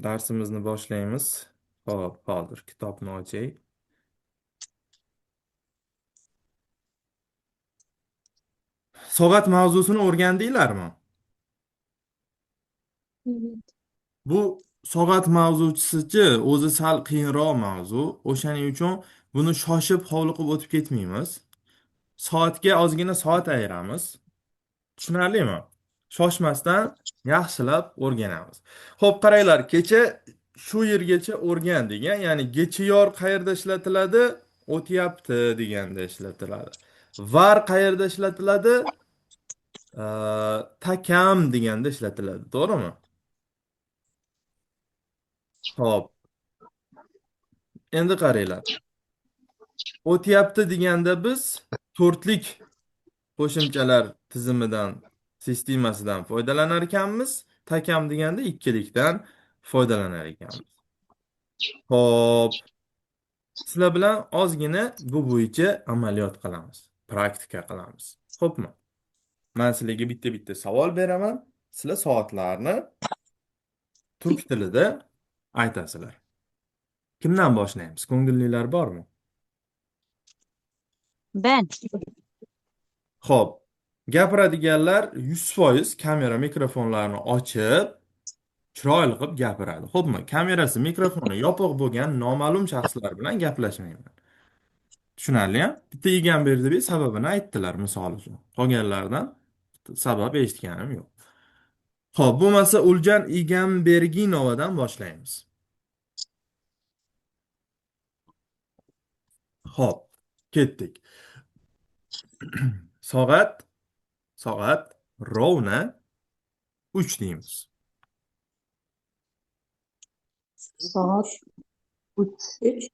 Darsimizni boshlaymiz. Xo'p, hozir kitobni ochay. Soat mavzusini o'rgandinglarmi? Evet. Bu soat mavzusichi o'zi sal qiyinroq mavzu. O'shaning uchun buni shoshib hovliqib o'tib ketmaymiz. Soatga ozgina soat ayiramiz. Tushunarlimi? Shoshmasdan yaxshilab o'rganamiz. Xo'p, qaranglar, kecha shu yergacha o'rgandik, ya'ni geçiyor qayerda ishlatiladi? O'tyapti deganda ishlatiladi. Var qayerda ishlatiladi? Takam deganda ishlatiladi, to'g'rimi? Xo'p. Endi qaranglar. O'tyapti deganda biz to'rtlik qo'shimchalar tizimidan, sistemasidan foydalanar ekanmiz. Takam deganda ikkilikdan foydalanar ekanmiz. Xo'p. Sizlar bilan ozgina bu bo'yicha amaliyot qilamiz, praktika qilamiz. Xo'pmi? Men sizlarga bitta-bitta savol beraman. Sizlar soatlarni turk tilida aytasizlar. Kimdan boshlaymiz? Ko'ngillilar bormi? Ben. Xo'p, gapiradiganlar 100% kamera mikrofonlarini ochib, chiroyli qilib gapiradi. Xo'pmi? Kamerasi, mikrofoni yopiq bo'lgan noma'lum shaxslar bilan gaplashmayman. Tushunarli-ya? Bitta Egamberdibek sababini aytdilar, misol uchun. Qolganlardan sabab eshitganim yo'q. Xo'p, bo'lmasa Uljan Egamberginovadan boshlaymiz. Xo'p, ketdik. Soat ровно 3 deymiz. Soat 3.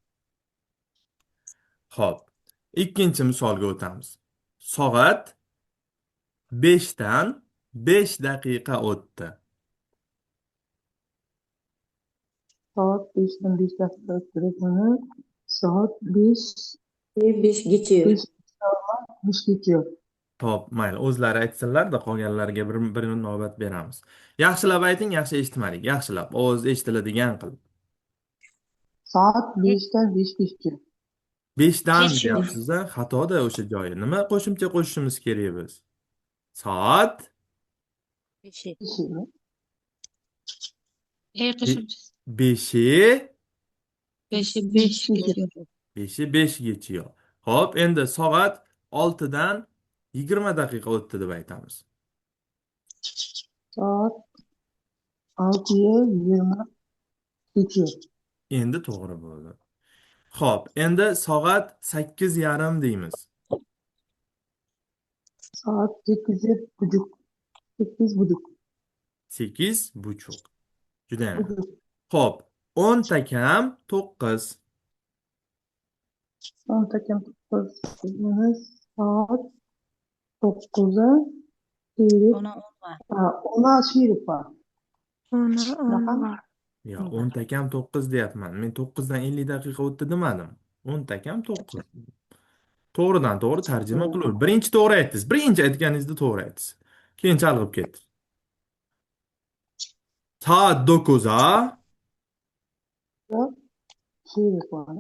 Xo'p, ikkinchi misolga o'tamiz. Soat 5 dan 5 daqiqa o'tdi. Soat 5 dan 5 daqiqa o'tdi. Buni soat 5 5 geçiyor. 5 geçiyor. Xo'p, mayli, o'zlari aytsinlar-da, qolganlarga bir navbat beramiz. Yaxshilab ayting, yaxshi eshitmadik. Yaxshilab, ovoz eshitiladigan qilib. Soat 5 dan 5 geçiyor. 5 dan Geçiyor. deyapsiz-a, xatoda o'sha joyi. Nima qo'shimcha qo'shishimiz kerak biz? Soat Beşi. Qo'shimchasi. 5-i Beshi besh geçiyor. 5-i 5 geçiyor. Xo'p, endi soat 6 dan 20 daqiqa o'tdi deb aytamiz. Soat 6'ya 20 geçiyor. Endi to'g'ri bo'ldi. Xo'p, endi soat 8:30 deymiz. Soat 8:30. 8:30. 8:30. Juda ham. Buçuk. Xo'p, 10 ta kam 9. 10 ta kam 9. Buni soat 9'a çeyrek. Ona 10 var. Ha, 10'a çeyrek var. Ona 10 Raqam? var. Yo, 10 ta kam 9 deyapman. Men 9 dan 50 daqiqa o'tdi demadim. 10 ta kam 9. To'g'ridan to'g'ri tarjima qilaver. Birinchi to'g'ri aytdingiz. Birinchi aytganingizda to'g'ri aytdingiz. Keyin chalg'ib ketdi. Soat 9'a Çeyrek var.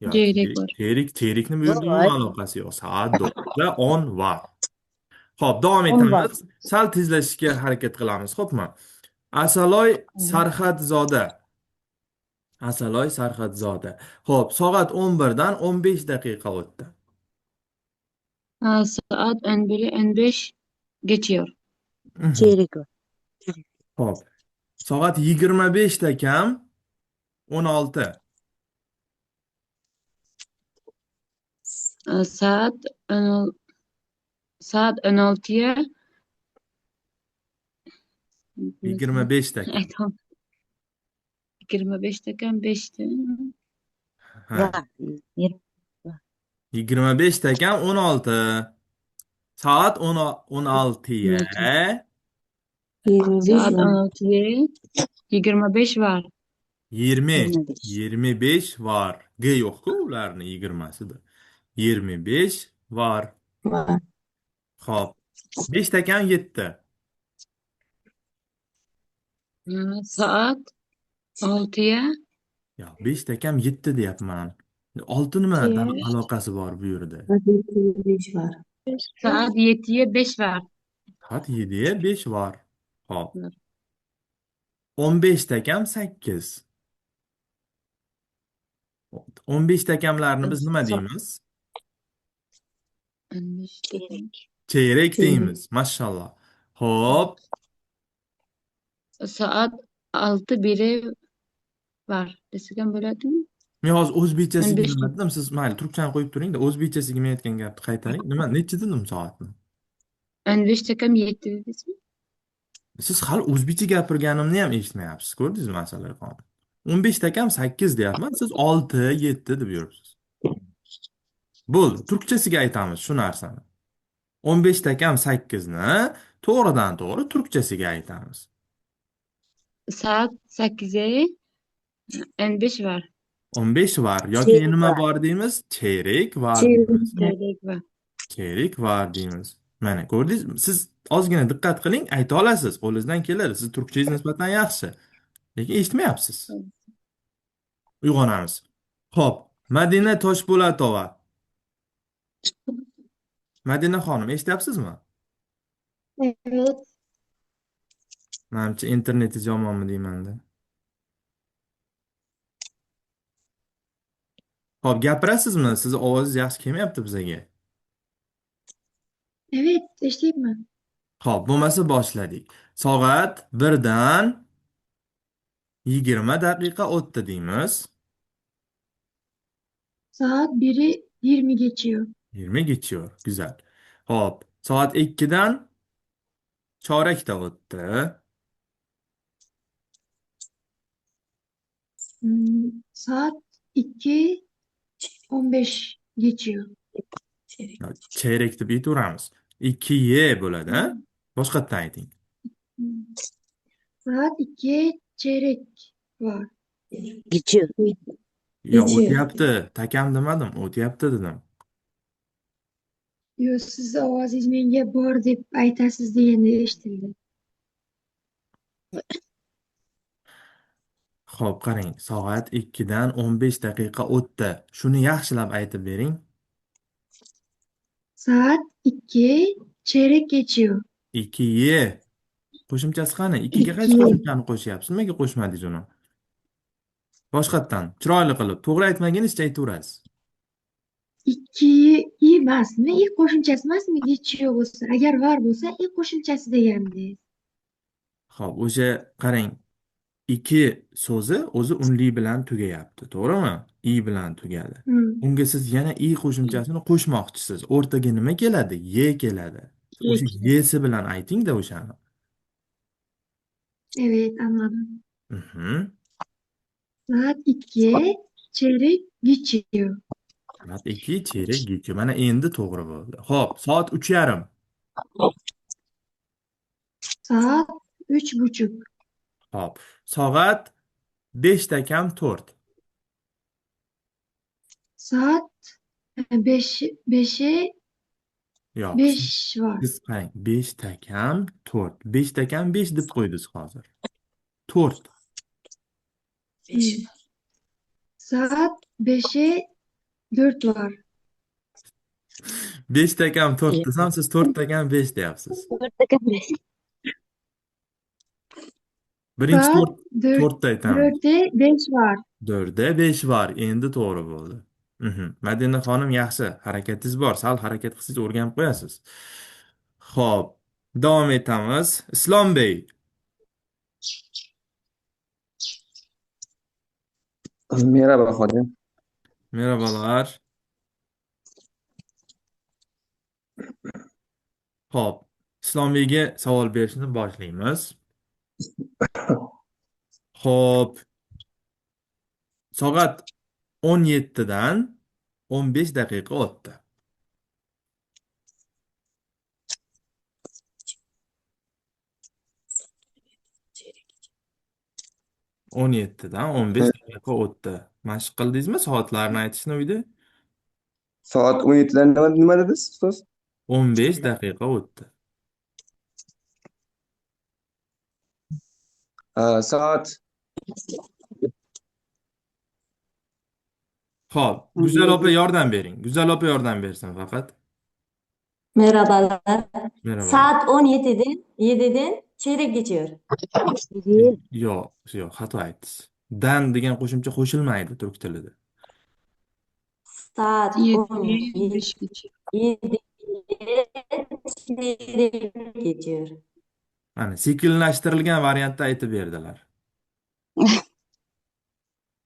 Yo, Çeyrek var. Çeyrek bu yerda Var. umuman aloqasi yo'q. Soat 9'da 10 var. Xo'p, davom 10 var. etamiz. Sal tezlashishga harakat qilamiz, xo'pmi? Asaloy Sarhadzoda. Asaloy Sarhadzoda. Xo'p, soat 11 dan 15 daqiqa o'tdi. Saat 11'i 15 geçiyor. Çeyrek var. Xo'p. Soat 25 ta kam 16. Saat saat 16'ya 25 ta kam. Aytam. 25 ta kam 5'ti. Ha. Var. 25 ta kam 16. Soat 16'ya 25 Saat var. 16'ya 25 var. 20 25. 25 var. G yo'q-ku ularni 20sida. 25 var. Var. Xo'p. 5 ta kam 7. Soat oltiga Yo, 5 ta kam 7 deyapman. 6 nima aloqasi bor bu yerda? Besh var. Soat 7'ye 5 var. Soat 7'ye 5 var. Xo'p. 15 ta kam 8. 15 ta kamlarni biz nima deymiz? 15 ta kam. Çeyrek deymiz. Maşallah. Xo'p. Soat 6 biri var. Desak ham bo'ladimi? Men hozir o'zbekchasiga 15 nima dedim? Siz mayli turkchani qo'yib turing-da, o'zbekchasiga men aytgan gapni qaytaring. Nima, necha dedim soatni? 15 ta kam 7 dedingizmi? Siz hali o'zbekcha gapirganimni ham eshitmayapsiz. Ko'rdingizmi masalan? 15 ta kam 8 deyapman, siz 6, 7 deb yuribsiz. Bo'ldi, turkchasiga aytamiz shu narsani. 15 ta kam 8 ni to'g'ridan to'g'ri turkchasiga aytamiz. Soat 8'e 15 var. 15 var yoki nima bor deymiz? Çeyrek var deymiz. Çeyrek var. Çeyrek var deymiz. Mana ko'rdingiz, siz ozgina diqqat qiling, ayta olasiz, qo'lingizdan keladi. Siz turkchangiz nisbatan yaxshi. Lekin eshitmayapsiz. Uyg'onamiz. Xo'p, Madina Toshpo'latova. Madina xonim, eshityapsizmi? Evet. Manimcha internetingiz yomonmi deyman-da. Xo'p, gapirasizmi? Sizni ovozingiz yaxshi kelmayapti bizaga. Evet, eshityapman. Xo'p, bo'lmasa boshladik. Soat 1dan 20 daqiqa o'tdi deymiz. Saat 1'i 20 geçiyor. 20 geçiyor. Güzel. Xo'p, soat 2dan chorakda o'tdi. Saat 2 15 geçiyor. Çeyrek deb aytaveramiz. 2y bo'ladi, a? Boshqatdan ayting. Saat 2 çeyrek var. Geçiyor. Yo, o'tyapti. Takam demadim, o'tyapti dedim. Yo, siz ovozingiz menga bor deb aytasiz deganda eshitildi. Xo'p, qarang, soat 2dan 15 daqiqa o'tdi. Shuni yaxshilab aytib bering. Saat 2 çeyrek geçiyor. 2y. Qo'shimchasi qani? 2ga qaysi qo'shimchani qo'shyapsiz? Nimaga qo'shmadingiz uni? Boshqatdan, chiroyli qilib, to'g'ri aytmagunizcha aytaverasiz. 2 i emasmi? I qo'shimchasi emasmi? Geçiyor bo'lsa, agar var bo'lsa, i qo'shimchasi degandingiz. Xo'p, o'sha qarang. 2 so'zi o'zi unli bilan tugayapti, to'g'rimi? I bilan tugadi. Unga siz yana i qo'shimchasini qo'shmoqchisiz. O'rtaga nima keladi? Y keladi. O'sha y'si bilan ayting-da o'shani. Evet, anladım. Saat 2 çeyrek geçiyor. Soat 2 çeyrek geçiyor. Mana endi to'g'ri bo'ldi. Xo'p, soat 3:30. Saat 3:30. Xo'p, soat 5 kam 4. Saat 5'e Yo'q. 5 var. Siz qarang, 5 kam 4. 5 kam 5 deb qo'ydingiz hozir. 4. Saat 5'e 4 var. 5 kam 4 desam, siz 4 kam 5 deyapsiz. 4 kam 5. Birinchi Saat 4 ta aytamiz. 4'e 5 var. 4'da 5 var. Endi to'g'ri bo'ldi. Madina xonim yaxshi, harakatingiz bor. Sal harakat qilsangiz o'rganib qo'yasiz. Xo'p, davom etamiz. Islombey. Merhaba hocam. Merhabalar. Xo'p, Islombeyga savol berishni boshlaymiz. Xo'p. Soat 17dan 15 daqiqa o'tdi. 17dan 15 daqiqa o'tdi. Mashq qildingizmi soatlarni aytishni uyda? Soat 17dan nima dedingiz, ustoz? 15 daqiqa o'tdi. Soat Xo'p, Go'zal opa yordam bering. Go'zal opa yordam bersin faqat. Merhabalar. Merhabalar. Saat 17'den 7'den çeyrek geçiyor. Yo'q, yo'q, xato aytdingiz. Dan degan qo'shimcha qo'shilmaydi turk tilida. Saat 7'ye 5 geçiyor. 17'ye çeyrek geçiyor. Mana sekinlashtirilgan variantda aytib berdilar.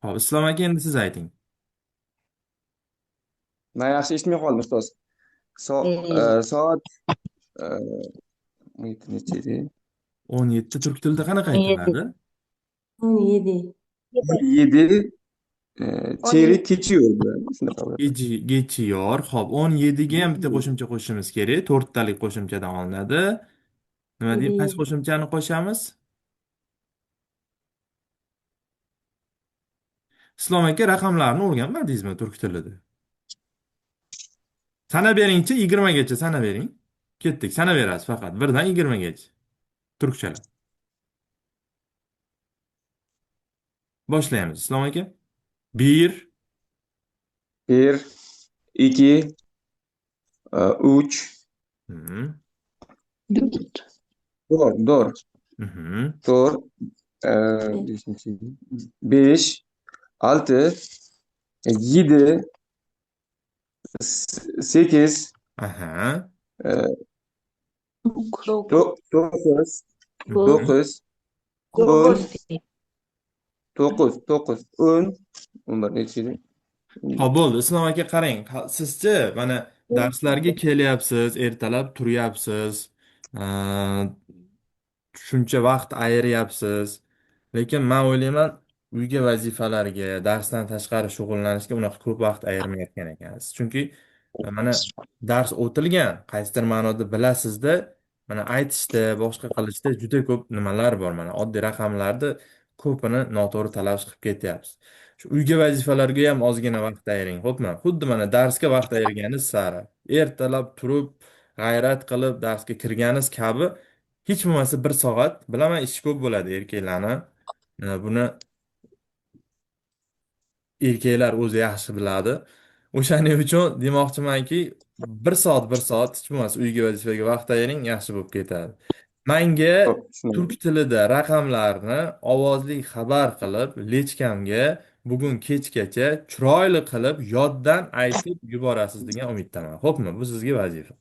Xo'p, Islom aka, endi siz ayting. Men yaxshi eshitmay qoldim, ustoz. Soat 17 necha edi? 17 turk tilida qanaqa 17. aytiladi? 17. 17 çeyrek geçiyor bo'ladi. Shunaqa bo'ladi. Geçiyor. Xo'p, 17 ga ham bitta qo'shimcha qo'shishimiz kerak. To'rttalik qo'shimchadan olinadi. Nima deymiz? Qaysi qo'shimchani qo'shamiz? Islom aka, raqamlarni o'rganmadingizmi turk tilida? Sanab beringchi, 20 gacha sanab bering. Ketdik, sanab berasiz faqat. 1 dan 20 gacha. Turkchalar. Boshlaymiz, Islom aka. 1 1 2 3 4. 4 4 4 5 6 7 8 Aha. 9 9 10 9 9 10 11 necha edi? Xo'p, bo'ldi. Islom aka, qarang, sizchi mana darslarga kelyapsiz, ertalab turyapsiz, shuncha vaqt ayiryapsiz. Lekin men o'ylayman, uyga vazifalarga, darsdan tashqari shug'ullanishga unaqa ko'p vaqt ayirmayotgan ekansiz. Chunki mana dars o'tilgan, qaysidir ma'noda bilasizda, mana aytishda, boshqa qilishda juda ko'p nimalar bor. Mana oddiy raqamlarni ko'pini noto'g'ri talaffuz qilib ketyapsiz. Shu uyga vazifalarga ham ozgina vaqt ayiring, xo'pmi? Xuddi mana darsga vaqt ayirganingiz sari, ertalab turib, g'ayrat qilib darsga kirganingiz kabi hech bo'lmasa 1 soat, bilaman ish ko'p bo'ladi erkaklarni. Buni erkaklar o'zi yaxshi biladi. O'shaning uchun demoqchimanki, 1 soat, 1 soat hech bo'lmasa uyga vazifaga vaqt ayiring, yaxshi bo'lib ketadi. Menga turk tilida raqamlarni ovozli xabar qilib, lechkamga bugun kechgacha chiroyli qilib yoddan aytib yuborasiz degan umiddaman. Xo'pmi? Bu sizga vazifa.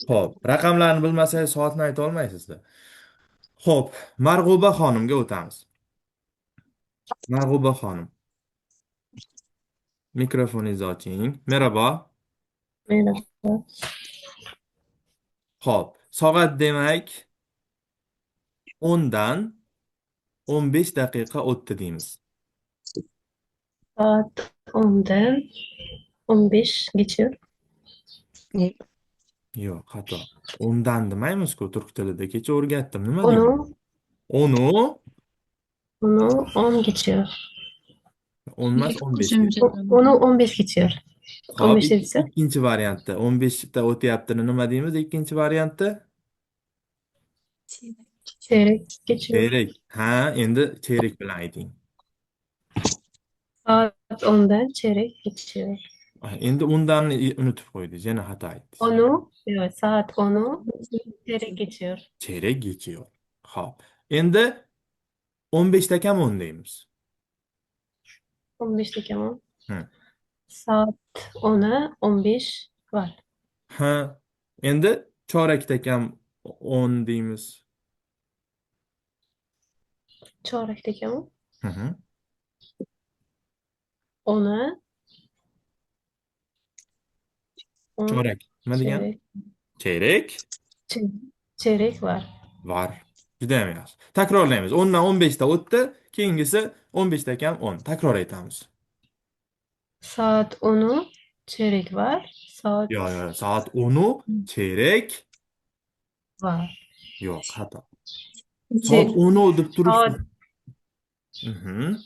Xo'p, raqamlarni bilmasangiz soatni ayta olmaysizda. Xo'p, Marg'uba xonimga o'tamiz. Marg'uba xonim. Mikrofoningizni oching. Merhaba. Merhaba. Xo'p, soat demak 10dan 15 daqiqa o'tdi deymiz. Saat 10'dan 15 geçiyor. Yo'q, xato. 10dan demaymiz-ku turk tilida. Kecha o'rgatdim. Nima deymiz? Onu Onu 10 geçiyor. 10 emas, 15 geçiyor. Onu 15 geçiyor. Xo'p, 15 desa. ikkinchi variantda 15 ta o'tyaptini nima deymiz ikkinchi variantda? Çeyrek geçiyor. Çeyrek. Ha, endi çeyrek bilan ayting. Saat 10'dan çeyrek geçiyor. Endi 10dan unutib qo'ydingiz, yana xato aytdingiz. Onu, evet, saat 10'u çeyrek geçiyor. Çeyrek geçiyor. Xo'p. Endi 15 ta kam 10 deymiz. 15 ta kam 10. Hı. Saat 10'a 15 var. Ha, endi chorakda kam 10 deymiz. Chorakda kam 10. Hı hı. 10'a 10 Chorak. Nima degani? Çeyrek. Çeyrek. Çeyrek var. Var. Juda ham yaxshi. Takrorlaymiz. 10 dan 15 ta o'tdi. Keyingisi 15 ta kam 10. Takror aytamiz. Saat 10'u çeyrek var. Saat Yo'q, yo'q, saat 10'u çeyrek var. Yo'q, xato. Soat 10'u deb turibsiz. Soat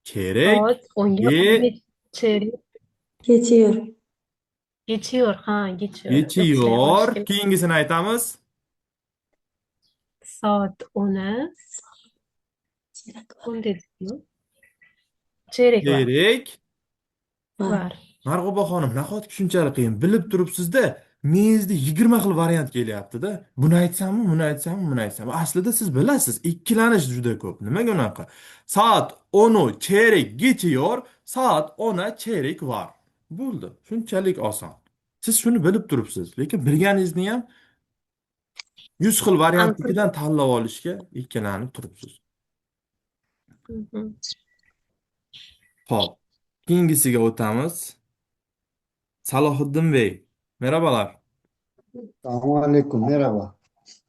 Çeyrek Soat 10'ga çeyrek Geçiyor. Geçiyor, ha, geçiyor. Geçiyor. Keyingisini aytamiz. Saat 10'a Çeyrek var. 10 dedikmi? Çeyrek var. Çeyrek Var. Var. Marg'uba xonim, nahotki shunchalik qiyin? Bilib turibsiz-da, miyangizda 20 xil variant kelyapti-da. Buni aytsammi, buni aytsammi, buni aytsammi? Aslida siz bilasiz, ikkilanish juda ko'p. Nimaga unaqa? Saat 10 çeyrek geçiyor, saat 10'a çeyrek var. Bo'ldi. Shunchalik oson. Siz shuni bilib turibsiz, lekin bilganingizni ham 100 xil variantnikidan tanlab olishga ikkilanib turibsiz. Hı hı. Xo'p, keyingisiga o'tamiz. Salohiddin bey, merhabalar. Selamun aleyküm, merhaba.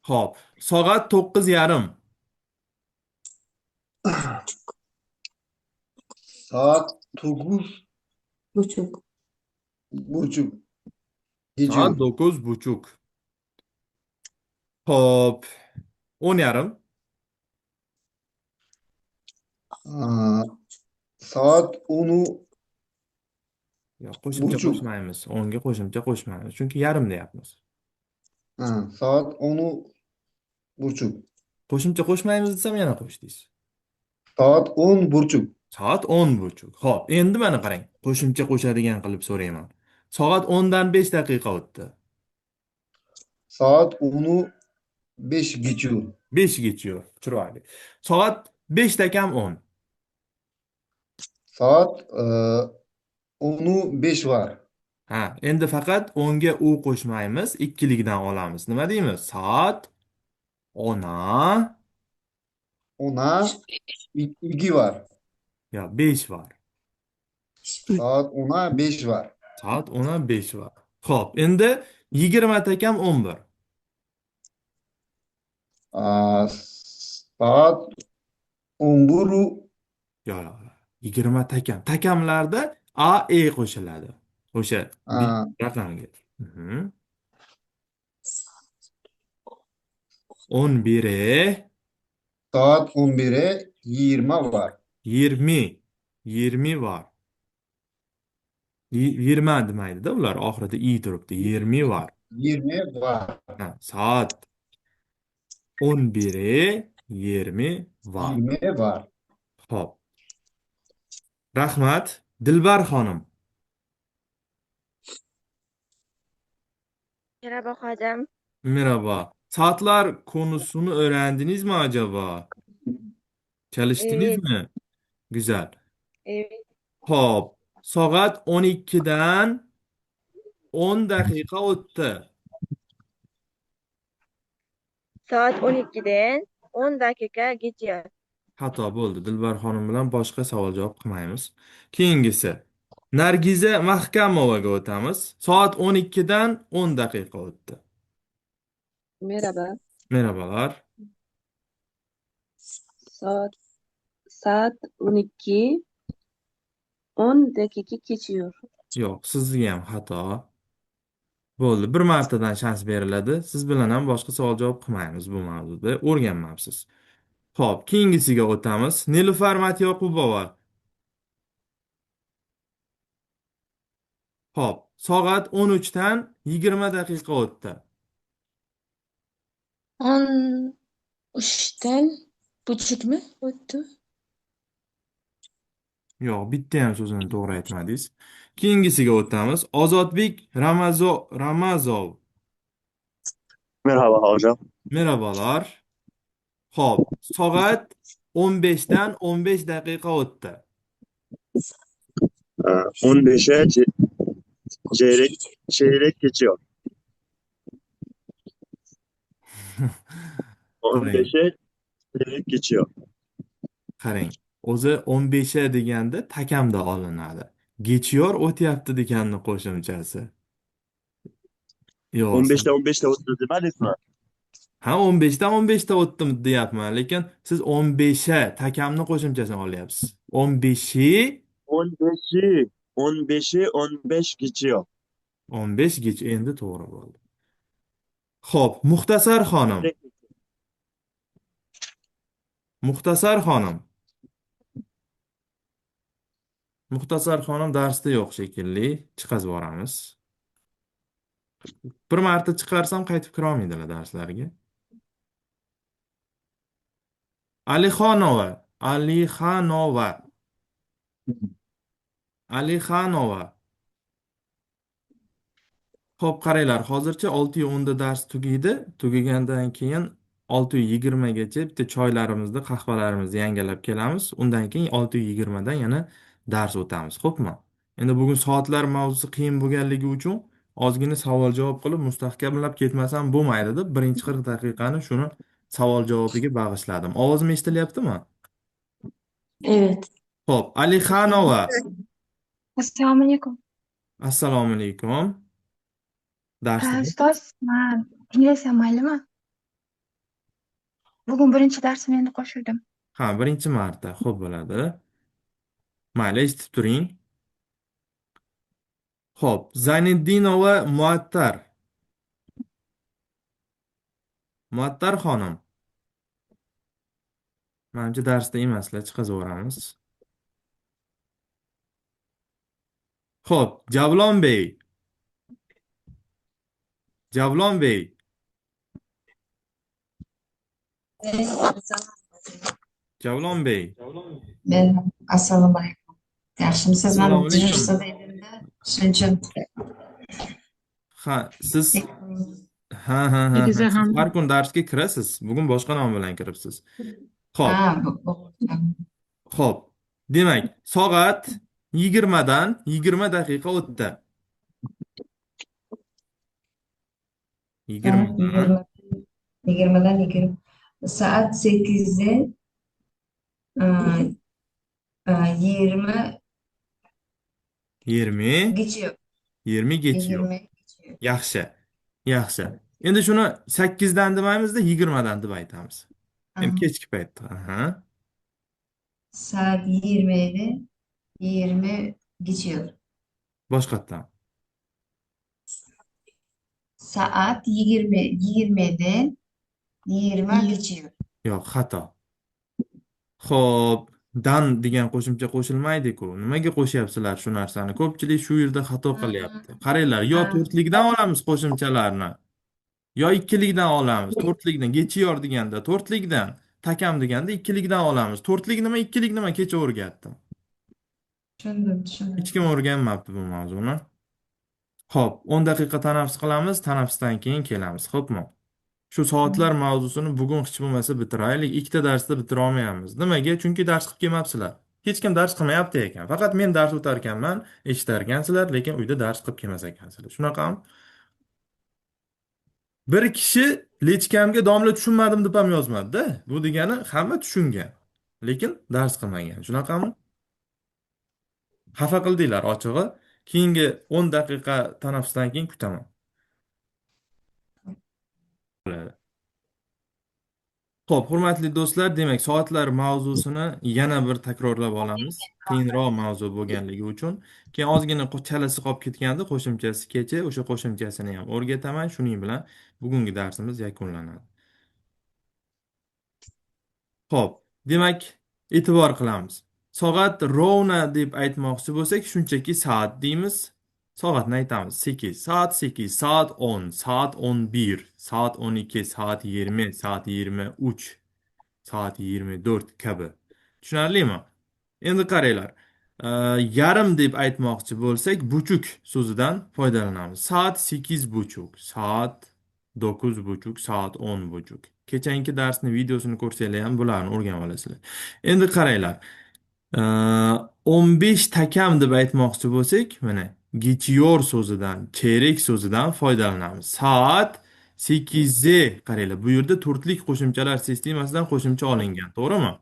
Xo'p, soat 9:30. Saat 9:30 Buçuk. Soat geçiyor. 9:30. Xo'p, 10:30. Aa, saat 10'u Yo'q, qo'shimcha buçuk. qo'shmaymiz. 10 ga qo'shimcha qo'shmaymiz. Chunki yarim deyapmiz. Ha, saat 10'u buçuk. Qo'shimcha qo'shmaymiz desam yana qo'shdingiz. Saat 10:30. Soat 10:30. Xo'p, endi mana qarang. Qo'shimcha qo'shadigan qilib so'rayman. Soat 10 dan 5 daqiqa o'tdi. Saat 10'u 5 geçiyor. 5 geçiyor. Chiroyli. Soat 5 da kam 10. Saat 10'u 5 var. Ha, endi faqat 10 ga u qo'shmaymiz, ikkilikdan olamiz. Nima deymiz? Soat 10a 10'a 2 var. yo 5 var. Saat 10'a 5 var. Soat 10a 5 var. Xo'p, endi 20 ta kam 11. Aa, saat 11'u Yo, yo, 20 takam. Takamlarda a e qo'shiladi. O'sha Aa, raqamga. Mhm. 11'e saat 11'e 20 var. 20. 20 var. 20 demaydi-da ular, oxirida i turibdi. 20 var. 20 var. Ha, soat 11'e 20 var. 20 var. Xo'p. Rahmat. Dilbar xonim. Merhaba hocam. Merhaba. Saatler konusunu öğrendiniz mi acaba? Çalıştınız Evet, mi? Güzel. evet. Xo'p. Soat 12'dan 10 daqiqa o'tdi. Saat 12'den 10 dakika geçiyor. Xato bo'ldi. Dilbar xonim bilan boshqa savol-javob qilmaymiz. Keyingisi. Nargiza Mahkamovaga o'tamiz. Soat 12'dan 10 daqiqa o'tdi. Merhaba. Merhabalar. Saat 12 10 dakika geçiyor. Yo'q, sizga ham xato. Bo'ldi. Bir martadan shans beriladi. Siz bilan ham boshqa savol-javob qilmaymiz bu mavzuda. O'rganmabsiz. Xo'p, keyingisiga o'tamiz. Nilufar Matyoqubova. Xo'p, soat 13 dan 20 daqiqa o'tdi. 13'ten buçuk mu o'tdi? Yo'q, bitta ham so'zini to'g'ri aytmadingiz. Keyingisiga o'tamiz. Ozodbek Ramazov. Merhaba hocam. Merhabalar. Xo'p, soat 15 dan 15 daqiqa o'tdi. 15'e çeyrek geçiyor. Qarang, 15'e çeyrek geçiyor. qarang. O'zi 15 deganda takamda olinadi. Geçiyor o'tyapti deganni qo'shimchasi. Yo'q, 15'te 15'te o'tdi demadingizmi? Ha, 15 dan 15 ta o'tdim deyapman, lekin siz 15'e takamni qo'shimchasini olyapsiz. 15'i 15'i 15'i 15 geçiyor. 15 geç endi to'g'ri bo'ldi. Xo'p, Muxtasar xonim. Muxtasar xonim. Muxtasar xonim darsda yo'q shekilli. Chiqazib yuboramiz. Bir marta chiqarsam qaytib kira olmaydilar darslarga. Alixonova, Alixanova, Alixanova. Xo'p, qaranglar, hozircha 6:10 da dars tugaydi. Tugagandan keyin 6:20 gacha bitta choylarimizni, qahvalarimizni yangilab kelamiz. Undan keyin 6:20 dan yana dars o'tamiz. Xo'pmi? Endi bugun soatlar mavzusi qiyin bo'lganligi uchun ozgina savol-javob qilib mustahkamlab ketmasam bo'lmaydi deb birinchi 40 daqiqani shuni savol-javobiga bag'ishladim. Ovozim eshitilyaptimi? Evet. Xo'p, Alixanova. Assalomu alaykum. Assalomu alaykum. Darsda. Ustoz, man tinglasam maylimi? Bugun birinchi darsim, endi qo'shildim. Ha, birinchi marta. Xo'p bo'ladi. Mayli, eshitib turing. Xo'p, Zayniddinova Muattar. Muattar xonim. Manimcha darsda emaslar, chiqazaveramiz. Xo'p, Javlonbey. Javlonbey. Javlonbey. Men assalomu alaykum. Yaxshimisiz? Man Assalomu alaykum. дежурствоda edimda. Shuning uchun Ha, siz ha ha ha ha. Egiza Siz ham. har kun darsga kirasiz. Bugun boshqa nom bilan kiribsiz. Xo'p, ha, xo'p. Demak, soat 20 dan 20 daqiqa o'tdi. soat 20 dan 20 dan 20, soat 8da 20 20 geçiyor. 20 geçiyor. 20 geçiyor. Yaxshi. Yaxshi. Endi shuni 8 dan demaymizda, 20 dan deb aytamiz. Endi Aha. kechki paytda. Aha. Saat 20'de 20 geçiyor. Boshqatdan. Saat 20 20'den 20 geçiyor. Yo'q, xato. Xo'p, dan degan qo'shimcha qo'shilmaydi-ku. Nimaga qo'shyapsizlar shu narsani? Ko'pchilik shu yerda xato qilyapti. Qaranglar, yo to'rtlikdan olamiz qo'shimchalarni, yo ikkilikdan olamiz. To'rtlikdan geçiyor deganda to'rtlikdan, takam deganda ikkilikdan olamiz. To'rtlik nima, ikkilik nima kecha o'rgatdim. Tushundim, tushundim. Hech kim o'rganmabdi bu mavzuni. Xo'p, 10 daqiqa tanaffus qilamiz, tanaffusdan keyin kelamiz, xo'pmi? Shu soatlar mavzusini bugun hech bo'lmasa bitiraylik. Ikkita darsda bitira olmayapmiz. Nimaga? Chunki dars qilib kelmabsizlar. Hech kim dars qilmayapti ekan. Faqat men dars o'tar ekanman, eshitar ekansizlar, lekin uyda dars qilib kelmas ekansizlar. Shunaqami? Bir kishi lechkamga domla tushunmadim deb ham yozmadi-da. Bu degani hamma tushungan, lekin dars qilmagan. Shunaqami? Xafa qildinglar ochig'i. Keyingi 10 daqiqa tanaffusdan keyin kutaman. Bo'ladi. Xo'p, hurmatli do'stlar, demak, soatlar mavzusini yana bir takrorlab olamiz. Qiyinroq mavzu bo'lganligi uchun. Keyin ozgina chalasi qolib ketgandi, qo'shimchasi kecha, o'sha qo'shimchasini ham o'rgataman. Shuning bilan bugungi darsimiz yakunlanadi. Xo'p, demak, e'tibor qilamiz. Soat ровно deb aytmoqchi bo'lsak, shunchaki soat deymiz. Soatni aytamiz. 8, soat 8, soat 10, soat 11, soat 12, soat 20, soat 23, soat 24 kabi. Tushunarlimi? Endi qaranglar. Yarim deb aytmoqchi bo'lsak, buchuk so'zidan foydalanamiz. Soat 8:30, soat 9:30, soat 10:30. Kechangi darsni videosini ko'rsanglar ham bularni o'rganib olasizlar. Endi qaranglar. 15 takam deb aytmoqchi bo'lsak, mana geçiyor so'zidan, cherik so'zidan foydalanamiz. Soat 8 qaranglar, bu yerda to'rtlik qo'shimchalar sistemasidan qo'shimcha olingan, to'g'rimi?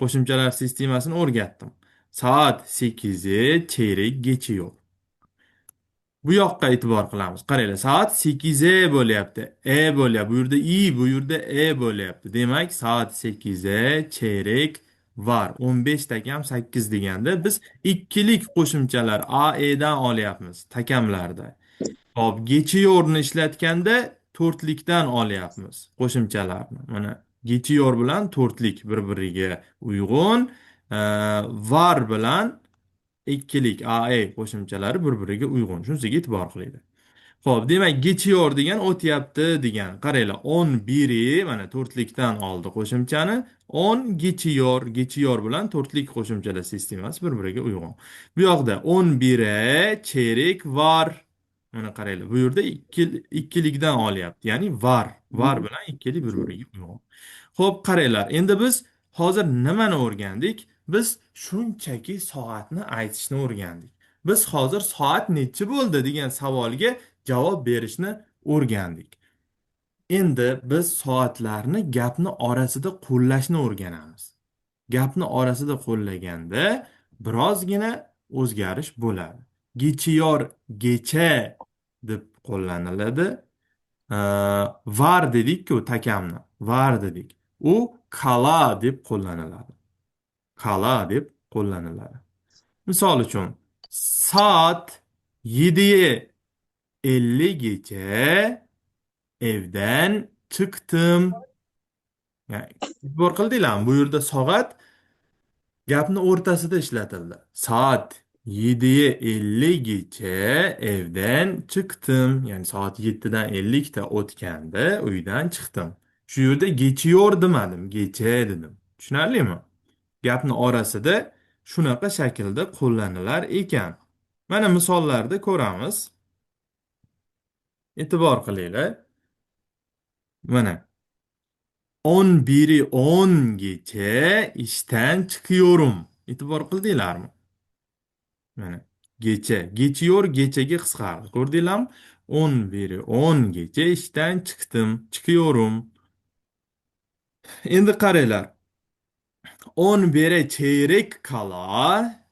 Qo'shimchalar sistemasini o'rgatdim. Soat 8 cherik geçiyor. Bu yoqqa e'tibor qilamiz. Qaranglar, soat 8 bo'lyapti. E bo'lyapti. Bu yerda i, bu yerda e bo'lyapti. Demak, soat 8 cherik var. 15 takam 8 deganda biz ikkilik qo'shimchalar a, e dan olyapmiz takamlarda. Hop, geçiyorni ishlatganda to'rtlikdan olyapmiz qo'shimchalarni. Mana geçiyor bilan to'rtlik bir-biriga uyg'un, var bilan ikkilik a, e qo'shimchalari bir-biriga uyg'un. Shunisiga e'tibor qilinglar. Xo'p, demak, geçiyor degan o'tyapti degan. Qaranglar, 11 mana to'rtlikdan oldi qo'shimchani. 10 geçiyor, geçiyor bilan to'rtlik qo'shimchalar sistemasi bir-biriga uyg'un. Bu yoqda 11'e çeyrek var. Mana qaranglar, bu yerda ikkilikdan olyapti. Ya'ni var, var bilan ikkili bir-biriga uyg'un. Xo'p, qaranglar, endi biz hozir nimani o'rgandik? Biz shunchaki soatni aytishni o'rgandik. Biz hozir soat nechi bo'ldi degan savolga javob berishni o'rgandik. Endi biz soatlarni gapni orasida qo'llashni o'rganamiz. Gapni orasida qo'llaganda birozgina o'zgarish bo'ladi. Geçiyor, geçe deb qo'llaniladi. Var dedik-ku takamni. Var dedik. U kala deb qo'llaniladi. Kala deb qo'llaniladi. Misol uchun, soat 7:50 geçe evden çıktım. Yani, e'tibor qildinglarmi? Bu yerda soat gapni o'rtasida ishlatildi. Soat 7:50 geçe evden çıktım. Ya'ni soat 7dan 50 ta o'tganda uydan chiqdim. Shu yerda geçiyor demadim, geçe dedim. Tushunarlimi? Gapni orasida shunaqa shaklda qo'llanilar ekan. Mana misollarda ko'ramiz. E'tibor qilinglar. Mana 11:10 geçe ishdan çıkıyorum. E'tibor qildinglarmi? Mana geçe, geçiyor geçega qisqardi. Ko'rdinglarmi? 11:10 geçe ishdan chiqdim, çıkıyorum. Endi qaranglar. 11'e çeyrek kala,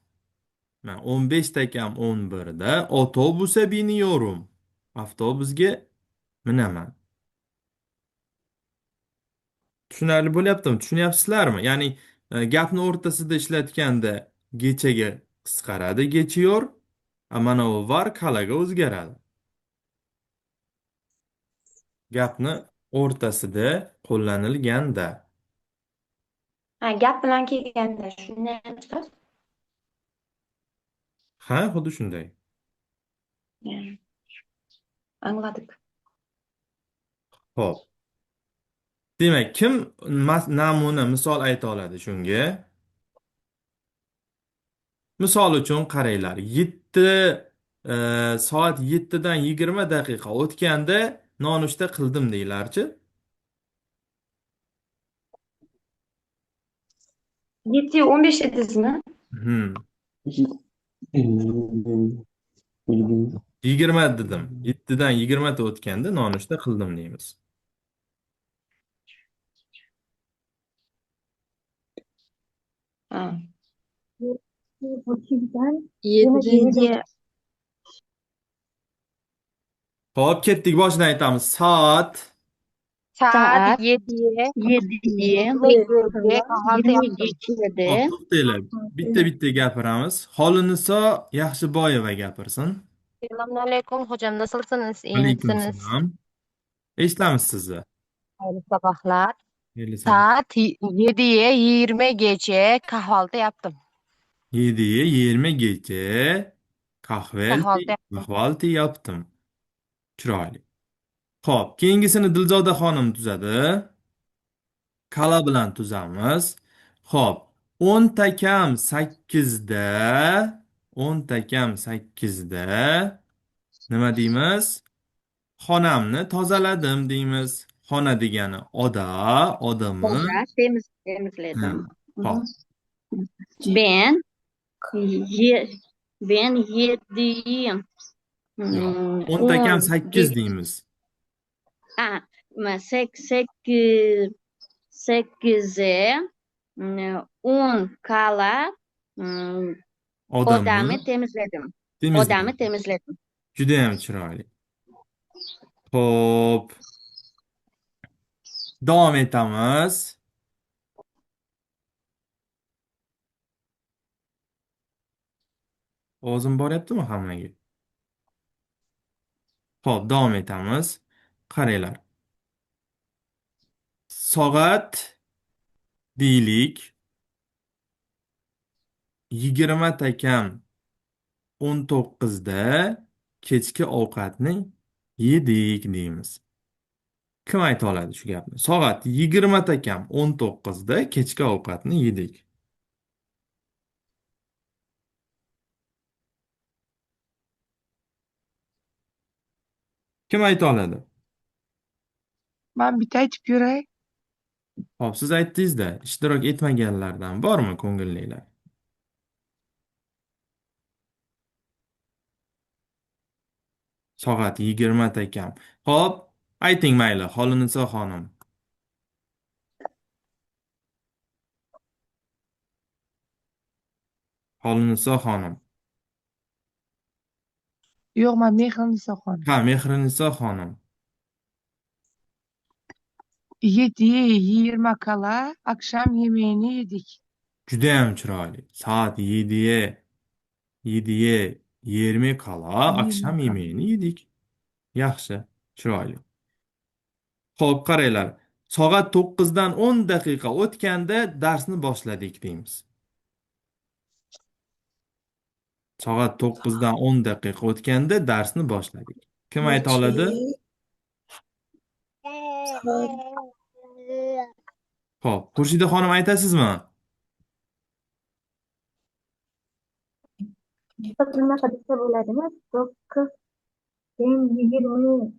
mana 15 kam 11da otobüse biniyorum. Avtobusga minaman. Tushunarli bo'lyaptimi? Tushunyapsizlarmi? Ya'ni gapni o'rtasida ishlatganda geçega qisqaradi, geçiyor, mana u var kalaga o'zgaradi. Gapni o'rtasida qo'llanilganda. Ha, gap bilan kelganda shunday ustoz? Ha, xuddi shunday. Anladık. Xo'p. Demak, kim namuna misol ayta oladi shunga? Misol uchun qaranglar, soat 7dan 20 daqiqa o'tganda nonushta qildim deylarchi. 7:15 dedingizmi? 20 dedim. 7dan 20 ta o'tganda nonushta qildim deymiz. Ha. 7'den Xo'p, ketdik, boshidan aytamiz. Soat Saat 7'ye 7'ye kahvaltı 20 yaptım. geçede Xo'p, to'xtanglar. Bitta-bitta gapiramiz. Xoliniso Yaxshiboyeva gapirsin. Selamünaleyküm hocam, nasılsınız? İyi Alaykum misiniz? salom. Eshitamiz sizni. Hayırlı sabahlar. Xayrli sabah. Saat 7'ye 20 geçe kahvaltı yaptım. 7'ye 20 geçe Kahvaltı yaptım. kahvaltı yaptım. Chiroyli. Xo'p, keyingisini Dilzoda xonim tuzadi. Kala bilan tuzamiz. Xo'p, 10 ta kam 8da 10 ta kam 8da nima deymiz? Xonamni tozaladim deymiz. Xona degani oda, odamı. Oda temizledim. Xo'p. Ben ben 7'yi Yo'q. 10 ta kam 8 deymiz. Ha, 8'e 10 kala odamı temizledim. Odamı temizledim. Juda ham chiroyli. Xo'p. Davom etamiz. Ovozim boryaptimi hammaga? Xo'p, davom etamiz. Qaranglar. Soat deylik 20 ta kam 19da kechki ovqatni Yedik deymiz. Kim ayta oladi shu gapni? Soat 8:40da kechki ovqatni yedik. Kim ayta oladi? Men bitta aytib ko'ray. Xo'p, siz aytdingiz-da, ishtirok etmaganlardan bormi ko'ngillilar? Soat 20 kam. Xo'p, ayting mayli, Xoliniso xonim. Xoliniso xonim. Yo'q, men Mehriniso xonim. Ha, Mehriniso xonim. 7:20 kala akşam yemeğini yedik. Juda ham chiroyli. Soat 7:20 kala akşam yemeğini yedik. Yaxshi, chiroyli. Xo'p, qaranglar. Soat 9dan 10 daqiqa o'tganda darsni boshladik deymiz. Soat 9dan 10 daqiqa o'tganda darsni boshladik. Kim ayta oladi? Xo'p, Xurshida xonim aytasizmi? Bunaqa desa bo'ladimi? 9:20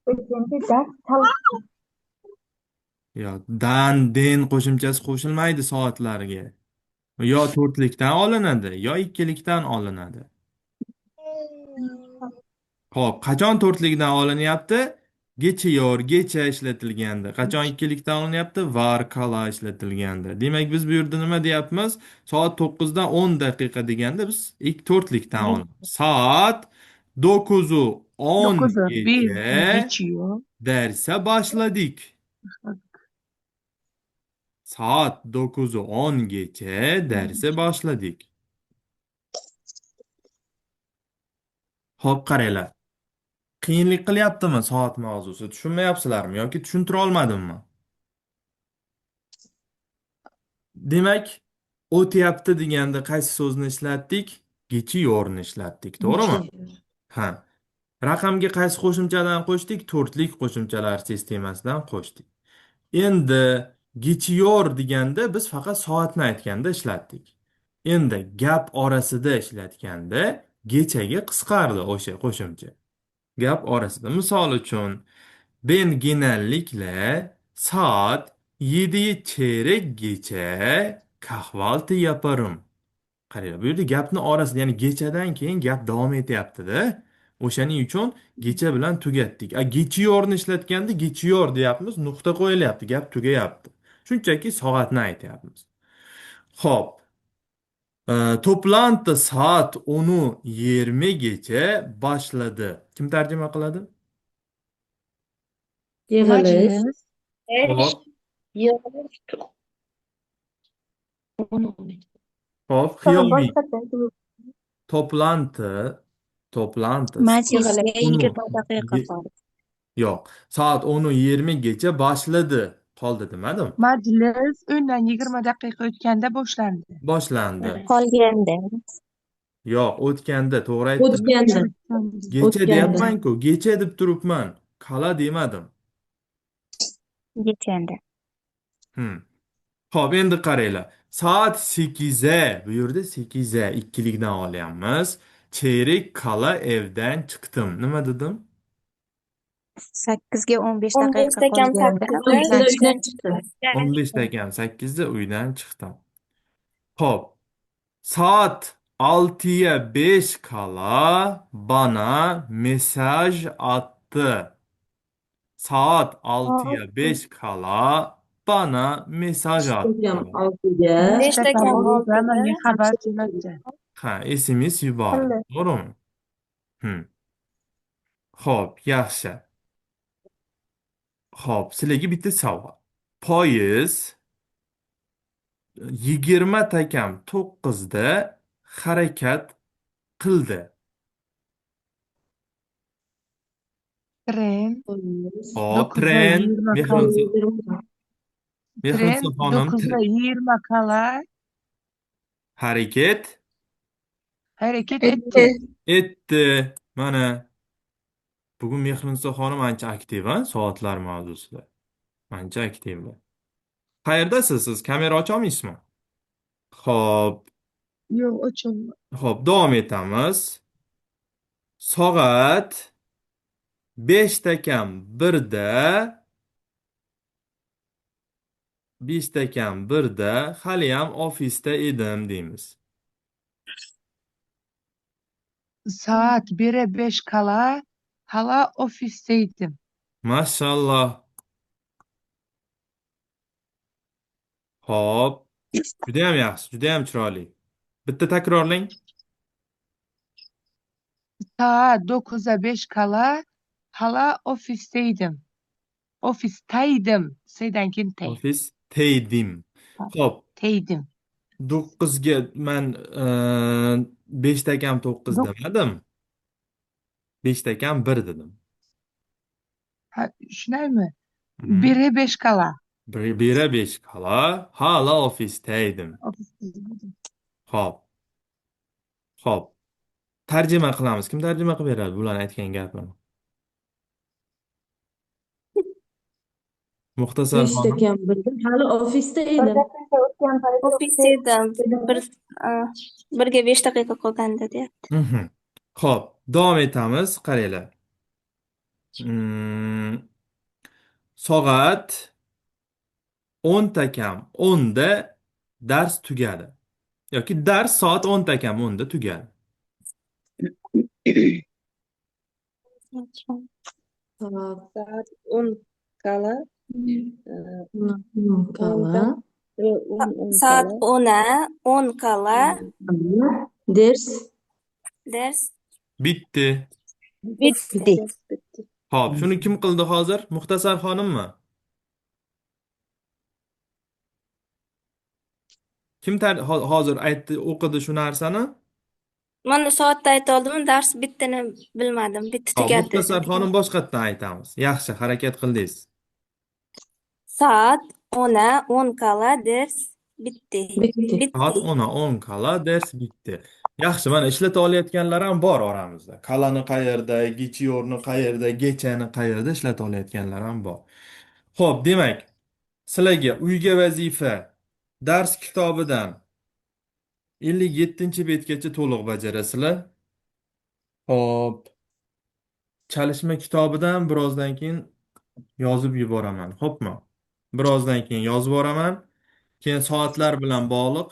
o'tganda dars talqin. Yo, dan, den qo'shimchasi qo'shilmaydi soatlarga. Yo to'rtlikdan olinadi, yo ikkilikdan olinadi. Xo'p, qachon to'rtlikdan olinyapti? Geçiyor, gecha ishlatilganda. Qachon ikkilikdan olinyapti? Var, kala ishlatilganda. Demak, biz bu yerda nima deyapmiz? Soat 9dan 10 daqiqa deganda biz ilk to'rtlikdan olamiz. Soat 9:10 9:01 geçe geçiyor. derse başladık. Saat 9:10 geçe derse başladık. Xo'p, qaranglar. Qiyinlik qilyaptimi soat mavzusi? Tushunmayapsizlarmi yoki tushuntira olmadimmi? Demak, o'tyapti deganda qaysi so'zni ishlatdik? Geçiyorni ishlatdik, to'g'rimi? Ha. Raqamga qaysi qo'shimchadan qo'shdik? To'rtlik qo'shimchalar sistemasidan qo'shdik. Endi geçiyor deganda biz faqat soatni aytganda ishlatdik. Endi gap orasida ishlatganda gechaga qisqardi o'sha qo'shimcha. Gap orasida. Misol uchun, ben genellikle saat 7:15 kahvaltı yaparım. Qaranglar, bu yerda gapni orasida, ya'ni gechadan keyin gap davom etyapti-da. O'shaning uchun gecha bilan tugatdik. A geçiyorni ishlatganda geçiyor deyapmiz, nuqta qo'yilyapti, gap tugayapti. Shunchaki soatni aytyapmiz. Xo'p. Toplantı saat 10:20 geçe başladı. Kim tarjima qiladi? Yig'ilish. Xo'p. Xo'p, xiyoliy. Toplantı, toplantı. Majlisga 20 daqiqa qoldi. Yo'q, soat 10:20 geçe başladı. Qoldi demadim. Majlis 10dan 20 daqiqa o'tganda boshlandi. Boshlandi. Qolganda. Yo'q, o'tganda, to'g'ri aytdim. O'tganda. Gecha deyapman-ku, gecha deb turibman. Kala demadim. Gechanda. Xo'p, endi qaranglar. Soat 8'e, bu yerda 8'e ikkilikdan olyapmiz. Çeyrek kala evden çıktım. Nima dedim? 8:15 daqiqa 15:08 qolganda uydan chiqdim. 8:15'da uydan chiqdim. Xo'p. Saat 5:55 bana mesaj attı. Saat 5:55 bana mesaj attı. 5:55 Menga xabar jo'natdi. Ha, SMS yubordi. To'g'rimi? Xo'p, yaxshi. Xo'p, sizlarga bitta savol. Poyezd 8:40da harakat qildi. Tren. Xo'p, tren. Tren 9:20 kala harakat etdi. Etdi. Mana. Bugun Mehriniso xonim ancha aktiv, a, soatlar mavzusida. Ancha aktivlar. Qayerdasiz siz? Kamera ocha olmaysizmi? Xo'p, Yo'q, ocholmayman. Xo'p, davom etamiz. Soat 1:55da 1:55da haliyam ofisda edim deymiz. Saat 1'e 5 kala hala ofisteydim. Mashalloh. Xo'p, judayam yaxshi, judayam chiroyli. Bitta takrorlang. Saat 9'a 5 kala hala ofisteydim. Ofistaydim. S'dan keyin T. Ofisdaydim. Xo'p, Teydim. 9ga man 8:55 demadim. 12:55 dedim. Ha, shundaymi? Mhm. 1'e 5 kala. 4:55 hala ofisdaydim. Ofisteydim. Xo'p. Xo'p. Tarjima qilamiz. Kim tarjima qilib beradi bularni aytgan gapini? Muxtasar Beshta xonim. kam birda hali ofisda edim. Ofisda edim. 1:05 qolganda deyapti. Xo'p, davom etamiz. Qaranglar. Soat 9:50da dars tugadi. Yoki dars soat 9:50da tugadi. Soat 10 kala 10 kala Soat 10:50 kala ders ders Bitdi. Bitdi. Xo'p, shuni kim qildi hozir? Muxtasar xonimmi? Kim hozir aytdi, o'qidi shu narsani? Mana soatda ayta oldim, dars bitdini bilmadim. Bitti Xo'p, tugadi Muxtasar xonim boshqatdan aytamiz. Yaxshi, harakat qildingiz. Soat 9:50 kala ders bitdi. Bitdi. Soat 9:50 kala ders bitdi. Yaxshi, mana ishlata olayotganlar ham bor oramizda. Kalani qayerda, geçiyorni qayerda, gechani qayerda ishlata olayotganlar ham bor. Xo'p, demak, sizlarga uyga vazifa dars kitobidan 57-betgacha to'liq bajarasizlar. Xo'p, chalishma kitobidan birozdan keyin yozib yuboraman, xo'pmi? Birozdan keyin yozib yuboraman. Keyin soatlar bilan bog'liq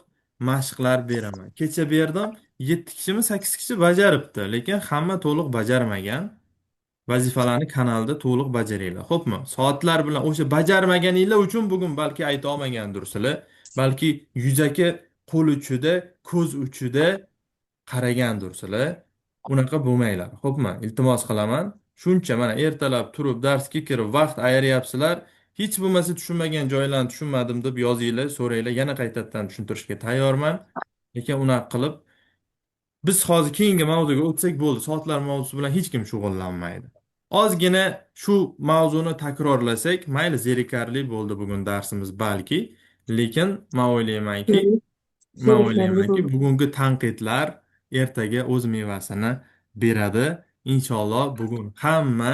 mashqlar beraman. Kecha berdim, 7 kishimi, 8 kishi bajaribdi, lekin hamma to'liq bajarmagan. Vazifalarni kanalda to'liq bajaringlar, xo'pmi? Soatlar bilan o'sha bajarmaganinglar uchun bugun balki ayta olmagandirsizlar, balki yuzaki qo'l uchida, ko'z uchida qaragandirsizlar. Unaqa bo'lmanglar, xo'pmi? Iltimos qilaman. Shuncha mana ertalab turib darsga kirib vaqt ayiryapsizlar. Hech bo'lmasa tushunmagan joylarni tushunmadim deb yozinglar, so'ranglar, yana qaytadan tushuntirishga tayyorman. Lekin unaqa qilib biz hozir keyingi mavzuga o'tsak bo'ldi. Soatlar mavzusi bilan hech kim shug'ullanmaydi. Ozgina shu mavzuni takrorlasak, mayli zerikarli bo'ldi bugun darsimiz balki, lekin men o'ylaymanki, bugungi tanqidlar ertaga o'z mevasini beradi. Inshaalloh bugun hamma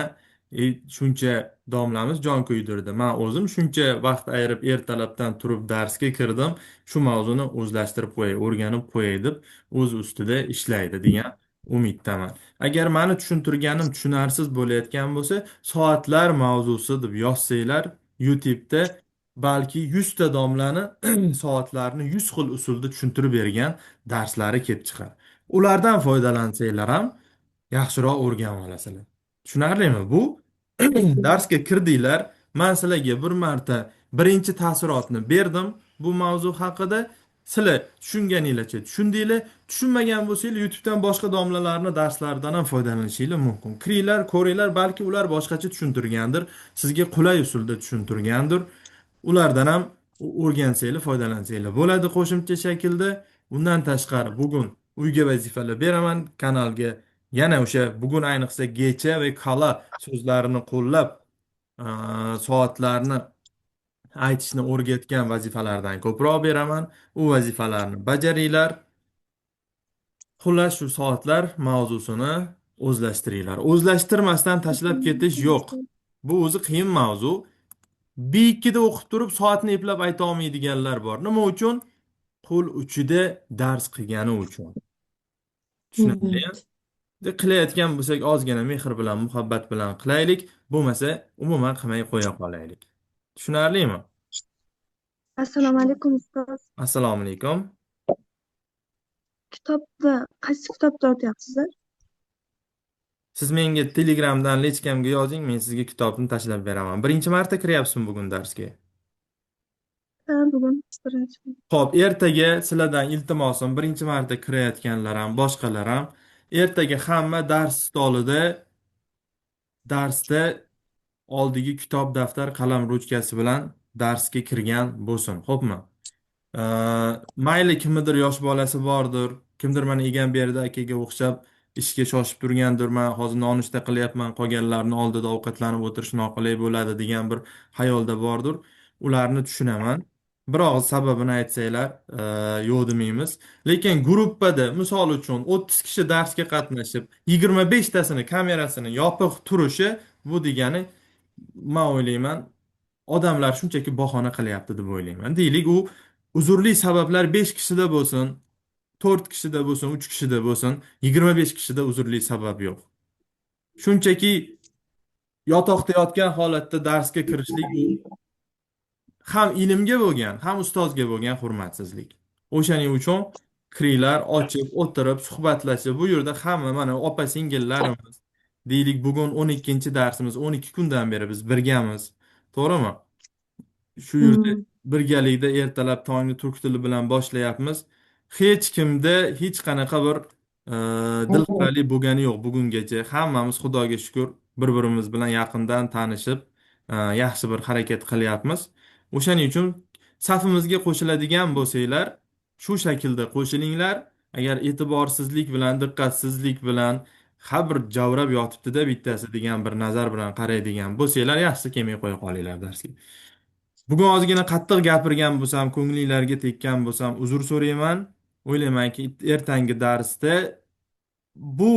shuncha domlamiz jon kuydirdi. Men o'zim shuncha vaqt ayirib ertalabdan turib darsga kirdim. Shu mavzuni o'zlashtirib qo'yay, o'rganib qo'yay deb o'z ustida ishlaydi degan umiddaman. Agar meni tushuntirganim tushunarsiz bo'layotgan bo'lsa, soatlar mavzusi deb yozsanglar YouTube'da balki 100 ta domlani soatlarni 100 xil usulda tushuntirib bergan darslari kelib chiqar. Ulardan foydalansanglar ham yaxshiroq o'rganib olasizlar. Tushunarlimi? Bu darsga kirdinglar, men sizlarga bir marta birinchi taassurotni berdim bu mavzu haqida. Sizlar tushunganinglarcha tushundinglar, tushunmagan bo'lsanglar YouTube'dan boshqa domlalarni darslaridan ham foydalanishinglar mumkin. Kiringlar, ko'ringlar, balki ular boshqacha tushuntirgandir, sizga qulay usulda tushuntirgandir. Ulardan ham o'rgansanglar, foydalansanglar bo'ladi qo'shimcha shaklda. Undan tashqari bugun uyga vazifalar beraman kanalga. Yana o'sha bugun ayniqsa gecha va kala so'zlarini qo'llab, soatlarni aytishni o'rgatgan vazifalardan ko'proq beraman. U vazifalarni bajaringlar. Xullas, shu soatlar mavzusini O'zlashtiringlar. O'zlashtirmasdan tashlab ketish yo'q. Bu o'zi qiyin mavzu. B2da o'qib turib soatni eplab ayta olmaydiganlar bor. Nima uchun? Qo'l uchida dars qilgani uchun. Tushunarli? Qilayotgan bo'lsak, ozgina mehr bilan, muhabbat bilan qilaylik, bo'lmasa umuman qilmay qo'ya qolaylik. Tushunarlimi? Assalomu alaykum, ustoz. Assalomu alaykum. Kitobda qaysi kitobda o'tyapsizlar? Siz menga Telegramdan личка mga yozing, men sizga kitobni tashlab beraman. Birinchi marta kiryapsizmi bugun darsga? Ha, bugun birinchi. Xo'p, ertaga sizlardan iltimosim, birinchi marta kirayotganlar ham, boshqalar ham, ertaga hamma dars stolida, darsda oldigi kitob, daftar, qalam, ruchkasi bilan darsga kirgan bo'lsin, xo'pmi? Mayli, kimnidir yosh bolasi bordir, kimdir mana Egamberdi akaga o'xshab ishga shoshib turgandir, man hozir nonushta qilyapman, qolganlarni oldida ovqatlanib o'tirish noqulay bo'ladi degan bir xayolda bordir. Ularni tushunaman. Bir og'iz sababini aytsanglar, yo'q demaymiz. Lekin gruppada misol uchun 30 kishi darsga qatnashib, 25 tasini kamerasini yopiq turishi, bu degani, man o'ylayman, odamlar shunchaki bahona qilyapti deb o'ylayman. Deylik, u uzrli sabablar 5 kishida bo'lsin, 4 kishida bo'lsin, 3 kishida bo'lsin, 25 kishida uzrli sabab yo'q. Shunchaki yotoqda yotgan holatda darsga kirishlik u ham ilmga bo'lgan, ham ustozga bo'lgan hurmatsizlik. O'shaning uchun kiringlar, ochib, o'tirib, suhbatlashib, bu yerda hamma mana opa singillarimiz, deylik, bugun 12-darsimiz, 12 kundan beri biz birgamiz. To'g'rimi? Shu yerda birgalikda ertalab tongni turk tili bilan boshlayapmiz. Hech kimda hech qanaqa bir dilxiralik bo'lgani yo'q bugungacha. Hammamiz, Xudoga shukur, bir-birimiz bilan yaqindan tanishib, yaxshi bir harakat qilyapmiz. O'shaning uchun safimizga qo'shiladigan bo'lsanglar, shu shaklda qo'shilinglar. Agar e'tiborsizlik bilan, diqqatsizlik bilan, ha bir javrab yotibdi-da bittasi degan bir nazar bilan qaraydigan bo'lsanglar, yaxshisi kelmay qo'ya qolinglar darsga. Bugun ozgina qattiq gapirgan bo'lsam, ko'nglinglarga tekkan bo'lsam, uzr so'rayman. O'ylaymanki, ertangi darsda bu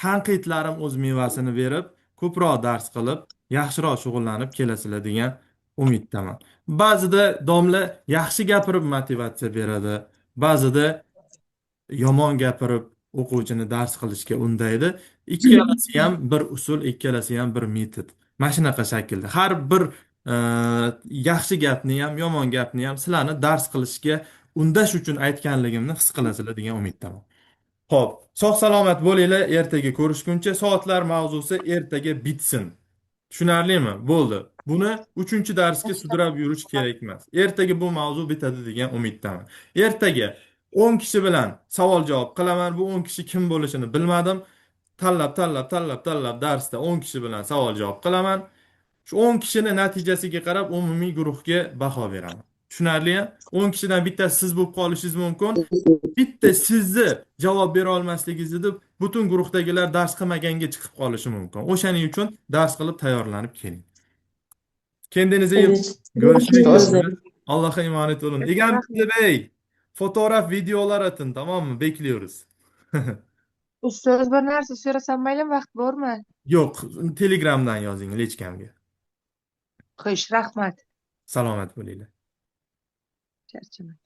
tanqidlarim o'z mevasini berib, ko'proq dars qilib, yaxshiroq shug'ullanib kelasizlar degan umiddaman. Ba'zida domla yaxshi gapirib motivatsiya beradi, ba'zida yomon gapirib o'quvchini dars qilishga undaydi. Ikkalasi ham bir usul, ikkalasi ham bir metod. Mana shunaqa shaklda har bir yaxshi gapni ham, yomon gapni ham sizlarni dars qilishga undash uchun aytganligimni his qilasizlar degan umiddaman. Xo'p, sog' salomat bo'linglar, ertaga ko'rishguncha. Soatlar mavzusi ertaga bitsin. Tushunarlimi? Bo'ldi. Buni 3-darsga sudrab yurish kerak emas. Ertaga bu mavzu bitadi degan umiddaman. Ertaga 10 kishi bilan savol-javob qilaman. Bu 10 kishi kim bo'lishini bilmadim. Tanlab, tanlab, tanlab, tanlab darsda 10 kishi bilan savol-javob qilaman. Shu 10 kishini natijasiga qarab umumiy guruhga baho beraman. Tushunarli? 10 kishidan bittasi siz bo'lib qolishingiz mumkin. Bitta sizni javob bera olmasligingizni deb butun guruhdagilar dars qilmaganga chiqib qolishi mumkin. O'shaning uchun dars qilib tayyorlanib keling. Kendinize iyi bakın. Görüşmek üzere. Allah'a emanet olun. Egamberdi Bey, fotoğraf, videolar atın, tamam mı? Bekliyoruz. Ustoz, bir narsa so'rasam maylimi, vaqt bormi? Yo'q, Telegramdan yozing личка mga. Xo'sh, rahmat. Salomat bo'linglar. Charchaman.